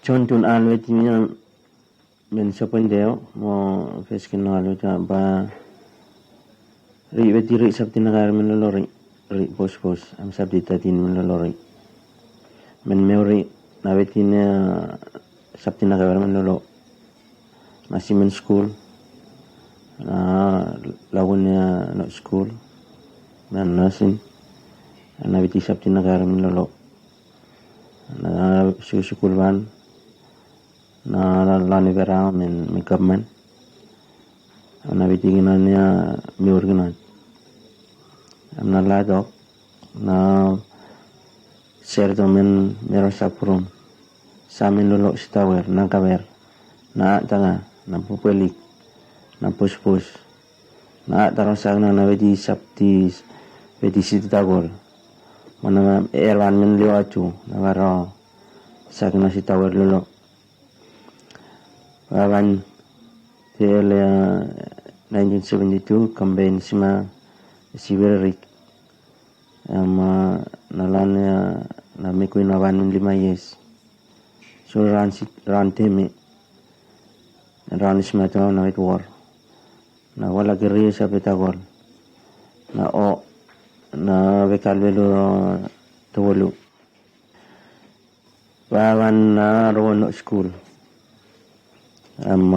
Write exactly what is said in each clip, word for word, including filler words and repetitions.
Jon tun al weti mi a men sapoin deo mo feskin al weti a ba ri weti ri sapti na kaer men lolo ri ri pospos am sapti tatin men lolo ri men meori na weti ne sapti na kaer men lolo na simen skul na lagun ne no skul na nasin na weti sapti na kaer men lolo na sukul wan na lani vera men mi gavman. Am na witi kina nia miur kina. Am na latok na serto men mero saprum samin lolo sitawer na kawer na atanga na pupelik na puspus na ataro sakna na weti sapti weti siti takol. Mana erwan men liwatu na waro sakna sitawer lolo. Wawan te ele a nineteen seventy-two kamben sima siwererik am na lan ya na mekuin wawan lima yes. So ran si ran teme ran sima tao na wet wor na wala kiri sape takol na o na wekal welu towolu. Wawan na rowo no skul am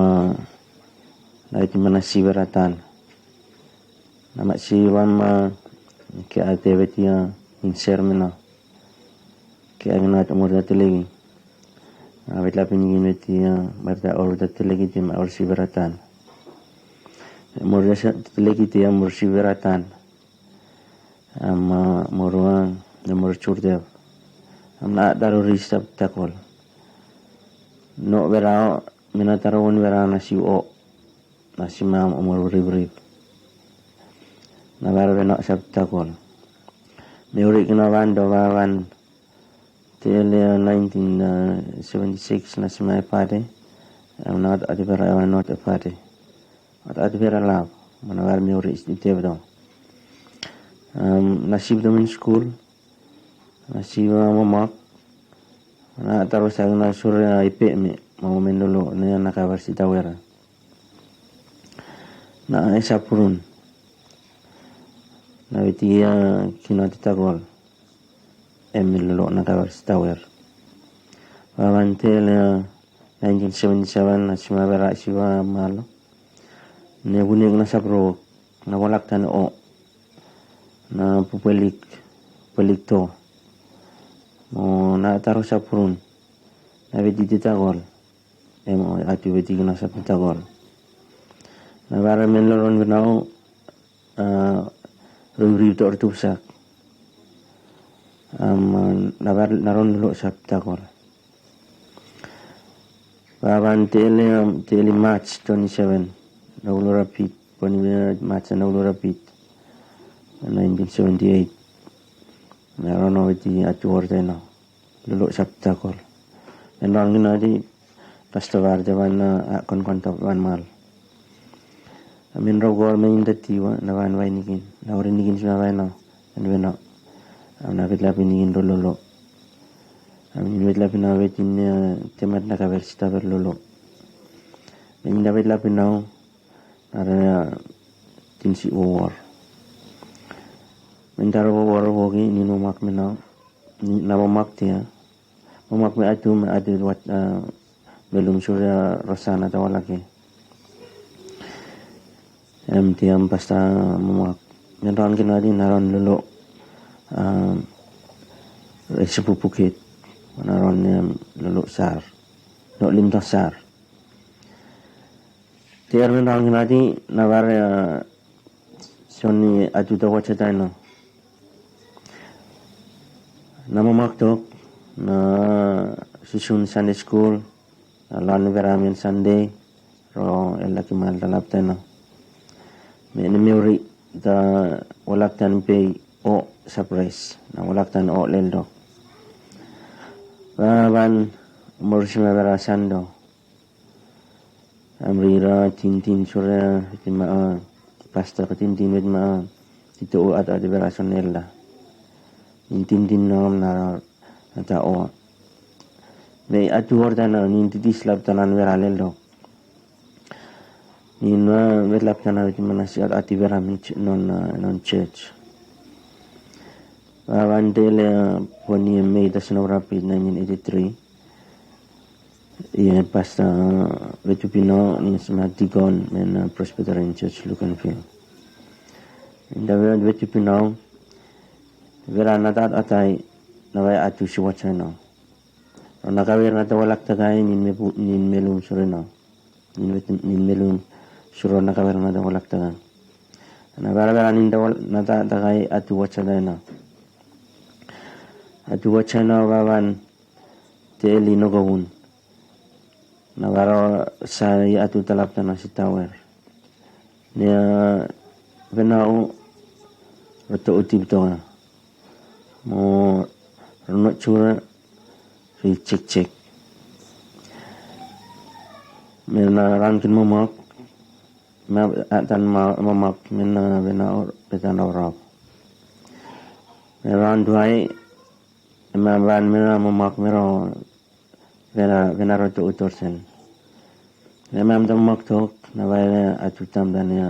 na iti mana siwera tan na ma siwa ma ke ate wetia insermena ke agnat morda telegi. Wetla pinigin wetia marta orda telegi te ma or siwera tan morda telegi te am or siwera tan. Am morua na mor jurdev am na taro ri sap takol. No wera o mi na taro won wera na si o na si ma am mor rivrib na wara wena sap takol. Mi uri kina wan do wawan te ele nineteen seventy-six na si ma e pate am na ati wera ewa not e pate. Ati wera lap mana wara mi uri isi tevdo. Na sip domin skul na sip a mamak na taro sagi na sure a ipe mi ma women lolo ne na kabar sita wera na esa purun na witi a kina tita gol. Em mi lolo na kabar sita wera wawan te ele nineteen seventy-seven na sima wera siwa malo ne wunik na saprowok na walak tan o na pupelik pupelik to mo na taro saprun na weti tita gol. Em o ati weti na sap tita gol na wara men loron wena o a ruri to or tupsak am na wara na ron lolo sap tita gol. Wawan te ele am te ele March twenty-seven na ulura pit poni wena March na ulura pit nineteen seventy-eight. Na rono weti atu orta ina lolo sap takol en ron kina di pasta war te wan na konkon tap wan mal. Amin ro gol me inda tiwa na wan wai nikin na ori nikin sima wai na en wena am na wetlapi nikin ro lolo. Amin wetlapi na wetin temat na kawer sita wer lolo. Me inda wetlapi nao na re tinsi wowor. Me inda ro wowor woki ni no mak me nao ni na mo mak tia mo mak me atu me atu wat belum sure rosana ta walaki. Em ti am pasta mamak men ran kina di na ran lolo resi pupukit na ran em lolo sar no limta sar. Ti er men ran kina di na ware soni atu ta wacha taino na mamak tok na susun Sunday school na lan wera men Sunday. Ro elaki mal ta laptena me ni meuri ta walaktan pei o surprise na walaktan o leldo. Wawan morisima wera sando amrira tintin sura wit ma a pasta ka tintin wit ma a tito o at at wera son elda. Tintin nom na ta o Mei atu order nao nin didis lapta nan wera leldo. Nin wetlapta nao wetimana si ati wera mi non non church. Wan dei le poni mei dasin of rapit nineteen eighty-three. Ia pasta wetupino nin sima dikon men Presbyterian Church Lukenville. Inda wetupino wera nata atai na wai atu si wacha nao. Ro nakawer nata walaktakai nin melum sure nao. Nin melum sure nakawer nata walaktakai. Na warawara nin nata takai atu wacha nao. Atu wacha nao wawan te eli nokowun. Na waro sa i atu talapta na si tawer. Nia wenao roto utip toa. Mo rono chura ri chekchek. Mena rankin momok. Ma atan momok mena wenao petan orop. Mena ran duai. Ema wan mena momok mero Wena wena roto utor sen. Wena mam ta mok tok na wae atu tam dan ya.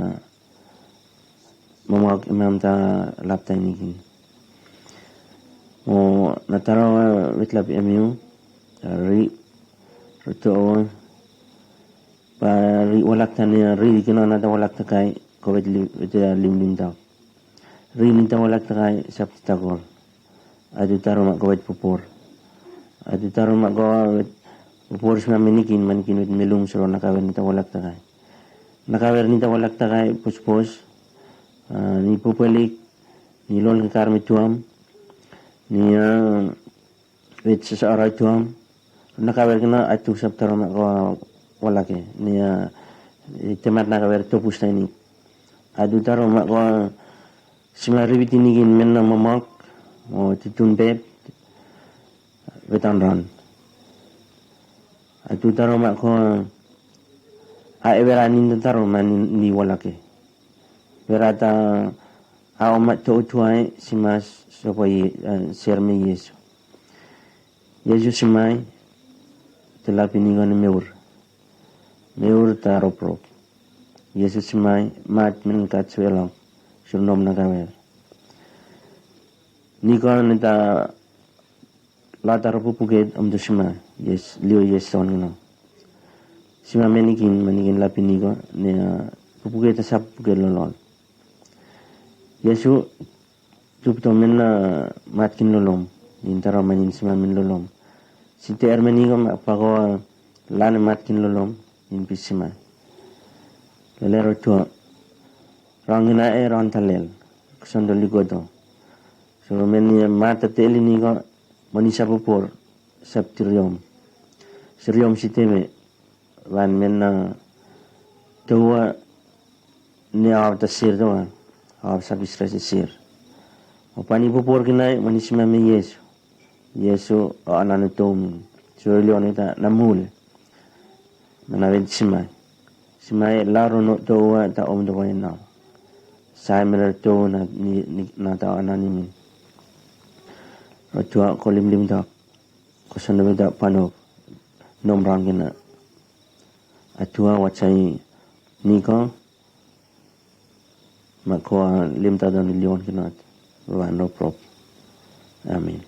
Momok mam ta lapta inikin. O na taro wetlap emiu ri roto o ba ri walak tan ya ri kino na ta walak takai ko wet limlim ta. Ri ni ta walak takai sap ta gol. Atu taro ma go wet popor. Atu taro ma go wet popor sima menikin manikin wet melum soro nakawer ni ta walak takai. Nakawer ni ta walak takai pospos ni popelik ni lol kekar mi tuam ni wet sasa arai tuam. Nakawer kena atu sap taro ma go walake ni temat nakawer topus taini. Atu taro ma go sima ribit inikin men na momok o tutun beb. Wetan ran atu taro ma ko a ewera nin taro ma ni walake. Wera ta a oma to tuai sima sopo i ser me Yesu. Yesu simai te lapi ni go ni meur. Meur ta roprop. Yesu simai mat men kat suelok sur nom na kawer. Niko ni ta lata ro pupuket om tu sima yes lio yes son no. Sima menikin menikin lapi niko ni pupuket ta sap pupuket lolol. Yesu tupto men na matkin lolom. Nin tara manin sima men lolom. Si te er meniko ma pako lane matkin lolom. Nin pis sima lele ro tua. Rangina e ran talel. Kusondo likoto. So men ni mata teli niko moni sapopor sap tiriom. Siriom si teme wan men na towa ni awa ta sir towa awa sapis resi sir. O pani popor kinai moni sima me Yesu. Yesu o ananu tomin suri lioni ta na mule. Mena wen simai simai laro no towa ta om towa inau. Sai mena towa na ta ananimin. Rotua ko limlim ta ko sanda weda pano nom rangina. Atua watsai niko ma ko limta don lion kinat. Wa no prop. Amen.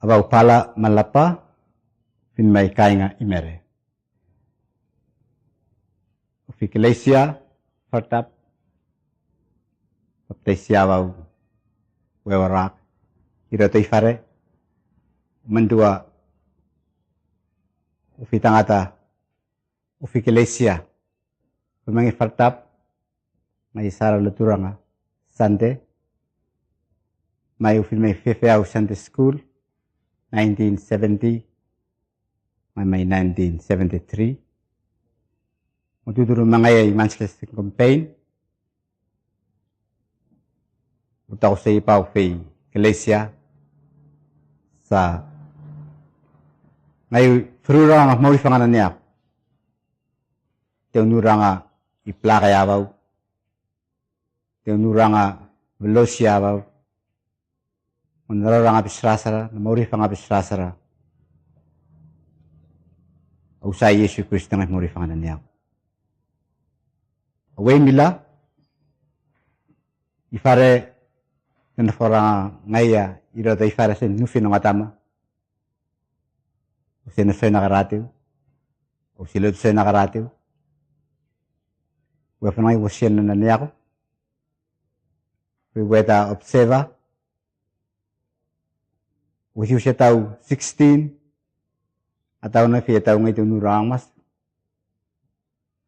Abau Pala Malapa, Finmai Kainga Imere. Ofi Kelesia Fartap, Baptaisia Abau Wewarak, Iroto Ifare, Mandua, Ofi Tangata, Ofi Kelesia, Ofi Mangi Fartap, Ngai Sara Luturanga Sande, Mai Ofi Mai Fefeau Sande Skul, nineteen seventy, Mai Mai nineteen seventy-three. Mo tuturu mangai ai manskes kompein. Mo tau sei pau fei Kelesia. Sa ngai fururanga mori fanga naniak. Te unuranga i plaka ya bau. Te unuranga velosia bau. Mo na roranga bisrasara, na mori fanga bisrasara. Au sa Iesu Kristo ngai mori fanga naniak. Awei mila, ifare, nana foranga ngai ya, Iroto Ifare se nufi no ngatama. Ose na soina karatiu. Ose lotu soina karatiu. Wefanai wosien na naniako. Weweta observer. Wesi wesi atau sixteen. Atau na fi atau ngai tu nurang mas.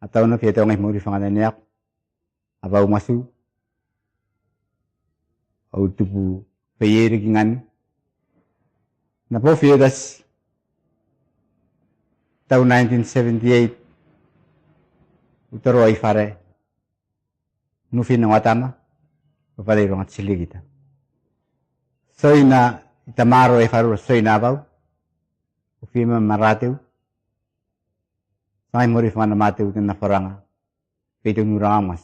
Atau na fi atau ngai mori fanga naniako. Abau masu. Au tupu feyeri ki ngani. Na po fedas. Tau nineteen seventy-eight. Utoro ai fare. Nufi na watama. Fafale i ronga tilikita. Soina i tamaro e faru soina abau. Ufima marateu. Sangai mori fanga na mateu tena foranga. Peitu nuranga mas.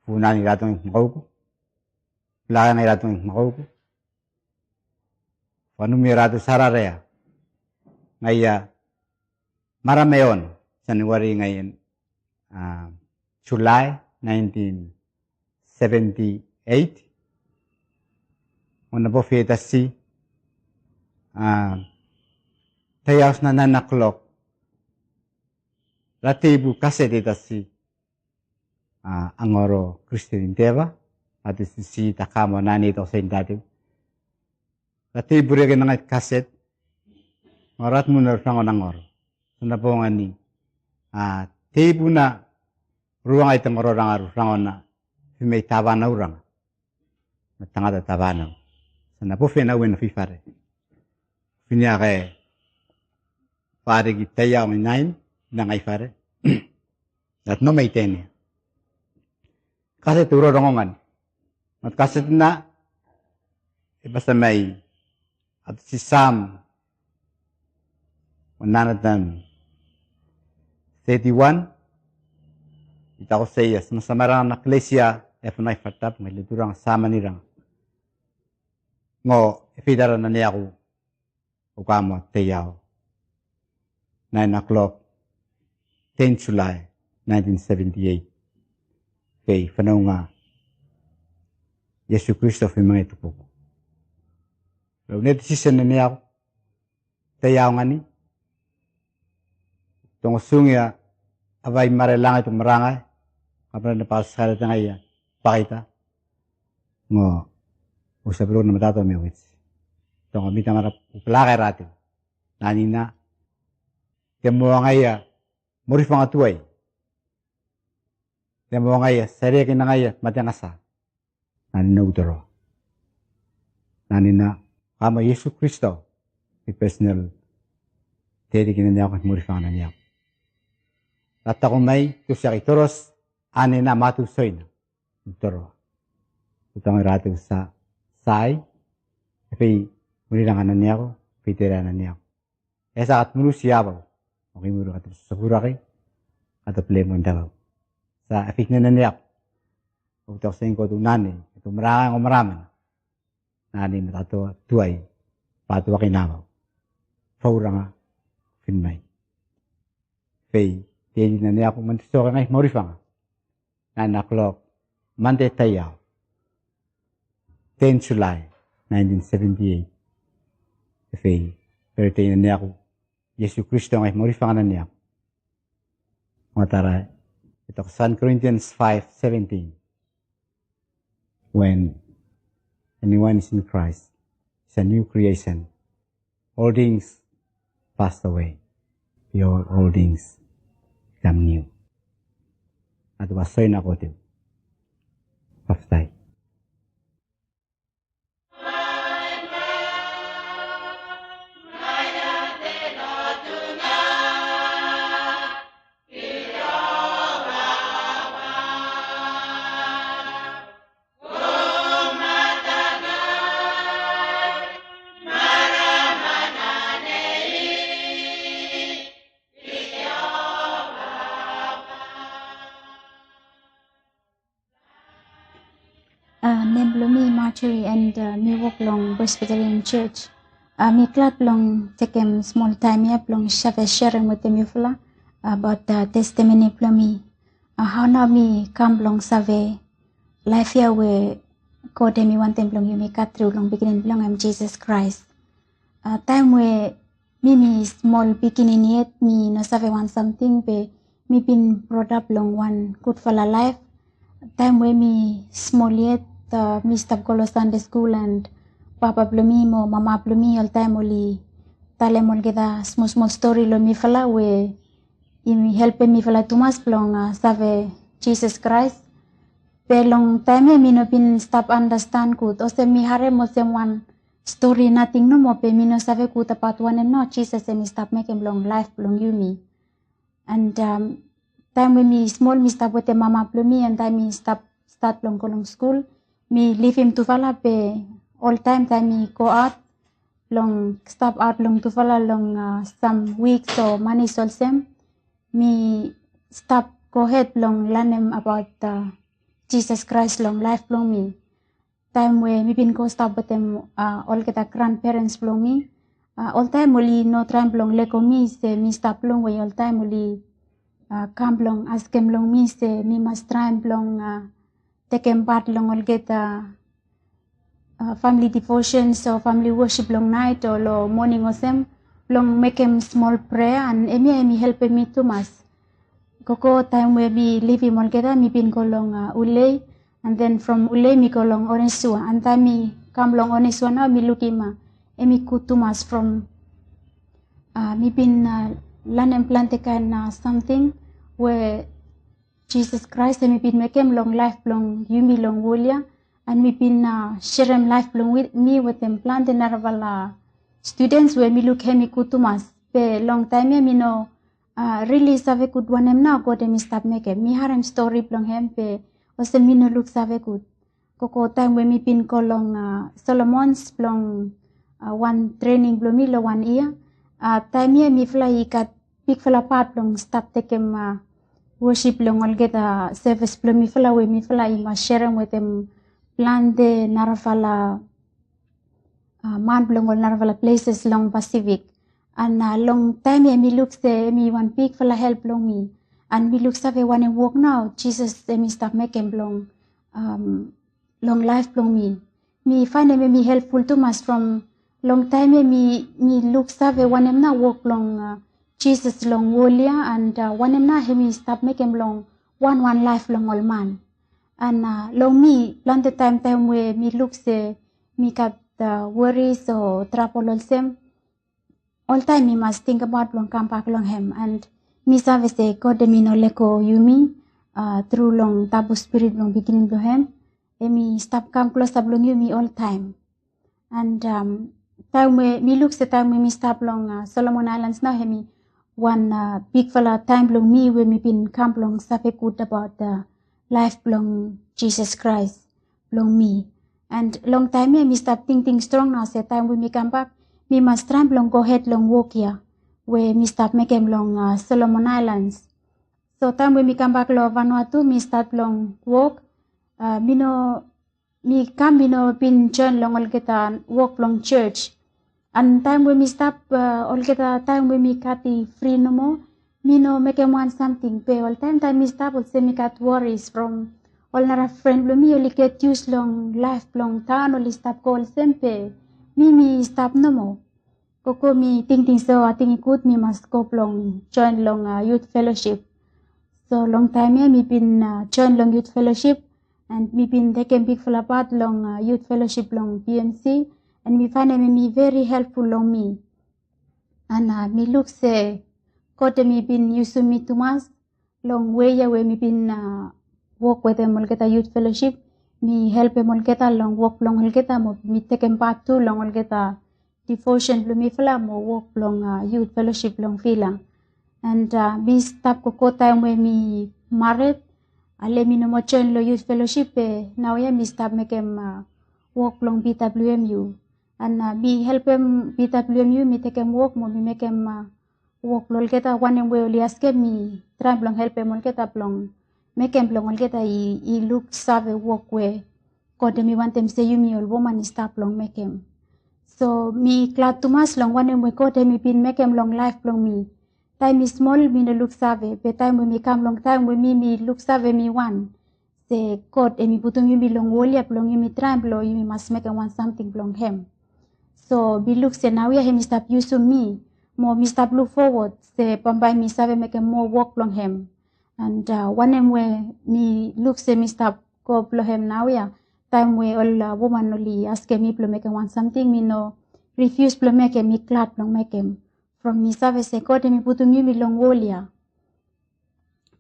Funan i ratung i makauku. Plaka ngai ratung i makauku. Fanumi ratu sararea. Ngai ya marameon. Januari ngai en, ah, July nineteen seventy-eight. Ona bo fetasi, ah, taiaos na nine o'clock. Ratibu kaset itasi. Ah, angoro Christian Endeavour, ati sisi takamo nani to sendati. Ratibu rege nangai kaset, ngorat muna rufango nangoro. Sana bonga ni, ah, teibu na ruanga ita ngoro ranga rufango na, fimei tavana uranga. Na tangata tavana. Sana bo fena wena fifare. Finiake, fare ki taiao ngai nine, nangai fare. Dat no mai tenia. Kaset uro rongongan. Mat kaset na, e basa mai, at si Sam, one hundred and thirty-one, i tako sei ya, sama-sama ranga na klesia, e fanai fatap, ngai leturanga sama ni ranga. Ngo, e fidara na niaku, Okama teiao. Nine o'clock, ten July, nineteen seventy-eight. Fei fanaunga Iesu Kristo fei mangai tupuku. Lo ne decision ne niaku. Teiao ngani. Tongo sungia avai mare langai tu marangai. Kapra ne pau skare tangai ya. Pakaita. Ngo, usa bro na matato me wits. Tongo mita mara uplakai ratu. Nani na, te moa ngai ya, mori fanga tuai. Te moa ngai ya, sare ki na ngai ya, mate ngasa. Nani na utoro. Nani na, kama Iesu Kristo, i personal, te di ki na niako, mori fanga na niako. Ratako mai, tu siaki toros, ane na matu soina. Toro. Utang ratu sa sai. Efe i muri ranga na niako, efe i tera na niako. Esa kat muru siabau. Oke muru kat sakurake. Kat play mo ndabau. Sa efe i na niako. Oke tok sengko tu nani, tu meranga ngo meramen. Nani metato tuai. Patu wake nabau. Fauranga fin mai. Fei, tedi na niako mantu soka ngai morifanga. Nine o'clock, Monday taiao. Ten July, nineteen seventy-eight. Tefe i, bere te i naniaku. Iesu Kristo ngai mori fanga naniaku. Matara, e tok Second Corinthians five seventeen. When anyone is in Christ, is a new creation. All things passed away. Behold, all things become new. Atu ba soina kotiu. Baftai. Ah, nem blong mi Marjorie and, ah, mi wok long Presbyterian Church. Ah, mi glad blong tekem smol taem ya blong save serem wetem yufala abaot, ah, testimoni blong mi. Ah, hao nao mi kam blong save laef ya we God hemi wantem blong yumi gat tru long pikinini blong hem Jisas Kraes. Ah, taem we mi mi smol pikinini yet, mi no save wan samting be mi bin brought up long wan gudfala laef. Taem we mi smol yet, ah, mi stap go long Sande skul and papa blong mi mo mama blong mi oltaem oli talem olgeta smol smol stori long mifala we i helpem mifala tumas blong, ah, save Jisas Kraes. Be long taem ya mi no bin stap andastan gud, olsem mi harem olsem wan stori nating nomo be mi no save gud abaot wanem nao Jisas hemi stap mekem long laef blong yumi. And, um, taem we mi smol mi stap wetem mama blong mi, and taem mi stap stat blong go long skul, mi livim tufala be oltaem taem mi go aot blong stap aot long tufala long, ah, sam wiks o manis olsem, mi stap gohed blong lanem abaot, ah, Jisas Kraes long laef blong mi. Taem we mi bin go stap wetem, ah, olgeta granperens blong mi, ah, oltaem oli no traem blong lego mi se mi stap longwe, oltaem oli, ah, kam blong askem long mi se mi mas traem blong, ah, tekem pat long olgeta, ah, famili devotions o famili wosip long naet o long moning olsem, blong mekem smol prea, and hemia hemi helpem mi tumas. Gogo taem we mi livim olgeta mi bin go long, ah, Ulei, and then from Ulei mi go long Onesua, and taem mi kam long Onesua nao mi lukim, ah, hemi gud tumas from, ah, mi bin, ah, lanem plante kaen, ah, samting we Jisas Kraes hemi bin mekem long laef blong yumi long wol ya, and mi bin, ah, serem laef blong mi wetem plante narafala studens we mi luk hemi gud tumas. Be long taem ya mi no, ah, rili save gud wanem nao God hemi stap mekem. Mi harem stori blong hem be olsem mi no luksave gud. Gogo taem we mi bin go long, ah, Solomons blong, ah, wan trening blong mi long wan yia. Ah, taem ya mifala i gat bigfala pat blong stap tekem, ah, wosip long olgeta sevis blong mifala we mifala i mas serem wetem plante narafala, ah, man blong ol narafala pleses long Pasifik. And, ah, long taem ya mi luk se hemi wan bigfala help blong mi. And mi luksave wanem wok nao Jisas hemi stap mekem blong, um, long laef blong mi. Mi faenem hemi helpful tumas from long taem ya mi, mi luksave wanem nao wok blong, ah, Jisas long wol ya, and, ah, wanem nao hemi stap mekem long wanwan laef blong ol man. And, ah, long mi, plante taem taem we mi luk se mi gat, ah, woris o trabol olsem, oltaem mi mas tingbaot blong kambak long hem, and mi save se God hemi no lego yumi, ah, tru long tabu spirit blong pikinini blong hem. Hemi stap kam klosap long yumi oltaem. And, um, taem we mi luk se taem we mi stap long, ah, Solomon Aelans nao hemi wan, ah, bigfala taem blong mi we mi bin kam blong save gud abaot, ah, laef blong Jisas Kraes blong mi. And long taem ya mi stap tingting strong nao se taem we mi kambak mi mas traem blong gohed long wok ya we mi stap mekem long, ah, Solomon Aelans. So taem we mi kambak long Vanuatu mi stat blong wok. Ah, mi no Mi kam mi no bin joen long olgeta wok blong jos. And taem we mi stap, ah, olgeta taem we mi gat i fri nomo, mi no mekem wan samting. Be oltaem taem mi stap olsem mi gat woris from ol nara fren blong mi oli get yus long laef blong taon, oli stap go olsem be mi mi stap nomo. Gogo mi tingting so ating i gud mi mas go blong join long youth fellowship. So long taem ya mi bin join long youth fellowship, and mi bin tekem bigfala pat long youth fellowship long BMC, and mi faenem em i veri helpful long mi. And mi luk se God em i bin yusum mi tumas long wei ya we mi bin wok wetem olgeta youth fellowship. Mi helpem olgeta long wok blong olgeta mo mi tekem pat tu long olgeta devotion blong mifala mo wok blong youth fellowship long Vila. And mi stap gogo taem we mi mared. Ale mi no moa join long youth fellowship, be naoia mi stap mekem wok blong BWMU. And mi helpem BWMU, mi tekem wok mo mi mekem wok blong olgeta wanem we oli askem, mi traem blong helpem olgeta blong mekem blong olgeta i luksave wok we God em i wantem se yumi ol woman i stap blong mekem. So mi glad tumas long wanem we God em i bin mekem long laef blong mi. Taem mi smol mi no luksave, be taem we mi kam long taem we mi mi luksave mi wan se God em i putum yumi long wol ya blong yumi traem blong yumi mas mekem wan samting blong hem. So mi luk se naoia hem i stap yusum mi, mo mi stap luk fowod se bambae mi save mekem moa wok blong hem. And wanem we mi luk se mi stap go blong hem naoia, taem we ol woman oli askem mi blong mekem wan samting, mi no rifius blong mekem, mi glad blong mekem. From mi save se God em i putum yumi long wol ya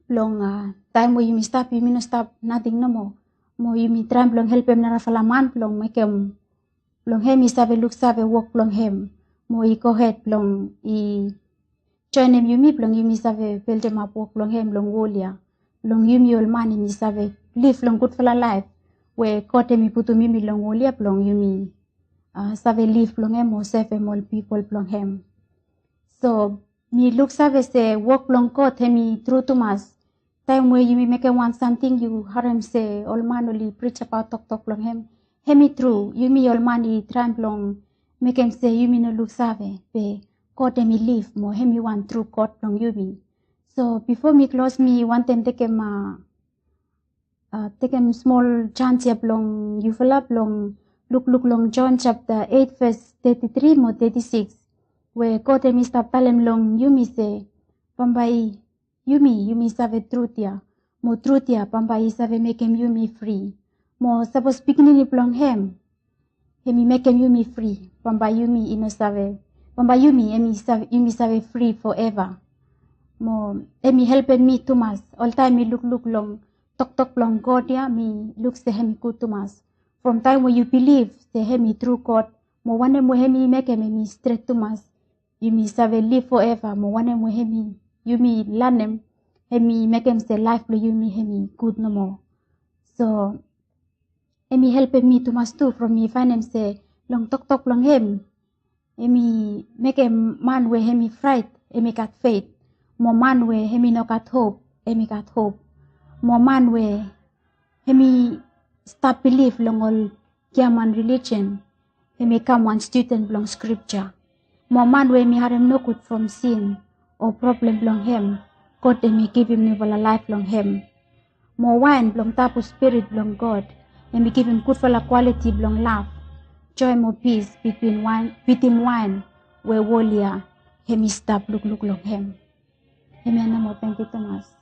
blong taem we yumi stap, yumi no stap nating nomo. Mo yumi traem blong helpem narafala man blong mekem blong hem i save luksave wok blong hem, mo i gohed blong i joenem yumi blong yumi save beldemap wok blong hem long wol ya, blong yumi ol man yumi save liv long gudfala laef we God em i putum yumi long wol ya blong yumi save liv blong hem o sevem ol pipol blong hem. So mi luksave se wok blong God hem i tru tumas. Taem we yumi mekem wan samting, yu harem se ol man oli prijabaot toktok blong hem. Hem i tru, yumi ol man i traem blong mekem se yumi no luksave, be God hem i liv mo hem i wan tru God blong yumi. So bifo mi klos, mi wantem tekem tekem smol jans ya blong yufala blong lukluk long Jon japta eit ves teti tri mo teti sikis, we God hem i stap talem long yumi se bambae yumi yumi save trut ya, mo trut ya bambae i save mekem yumi fri. Mo sapos pikinini blong hem hem i mekem yumi fri, bambae yumi i no save, bambae yumi hem i save, yumi save fri foeva. Mo hem i helpem mi tumas. Oltaem mi lukluk long toktok blong God ya, mi luk se hem i gud tumas. From taem we yu bilif se hem i tru God, mo wanem we hem i mekem hem i stret tumas, yumi save liv foeva, mo wanem we hem i, yumi lanem, hem i mekem se laef blong yumi hem i gud nomo. So hem i helpem mi tumas tu, from mi faenem se long toktok blong hem, hem i mekem man we hem i fraet hem i gat feit, mo man we hem i no gat hop hem i gat hop, mo man we hem i stap bilif long ol giaman relijen hem i kam wan studen blong skripja. Mo man we hem i harem nogud from sin o problem blong hem, God hem i givim niufala laef long hem. Mo waen blong tabu spirit blong God hem i givim gudfala kwaliti blong lav, joe mo pis bitwin waen, bitim waen we wol ya hem i stap lukluk long hem. Hemia nao mo, tangkiu tumas.